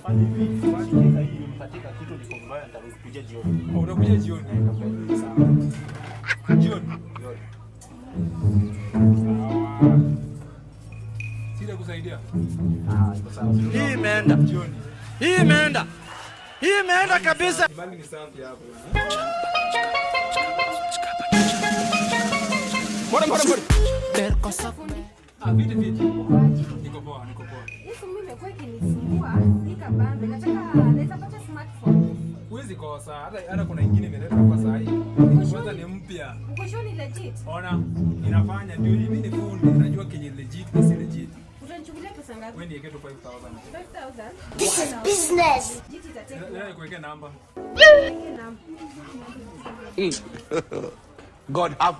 Fanya hivi, fanya hii nipatie kitu, niko mbaya, nitakuja jioni. Oh, utakuja jioni. Sawa. Jioni. Jioni. Sawa. Sita kusaidia. Ah, iko sawa. Hii imeenda. Jioni. Hii imeenda. Hii imeenda kabisa. Mali ni safi hapo. Mbona mbona mbona? Ah, viti viti. Niko poa, niko poa. Hii simu imekuwa ikinisumbua, nikabambe. Nataka naweza pata smartphone. Huwezi kosa. Hata kuna ingine imeletwa hapa saa hii. Kwanza ni mpya. Uko sure ni legit? Ona, inafanya ndio hii. Mimi ni fundi, najua kenye legit na si legit. Utanichukulia pesa ngapi? Wewe niweke tu 5000. 5000? This is business. Legit itatake. Nani kuwekea namba? Niweke namba. God have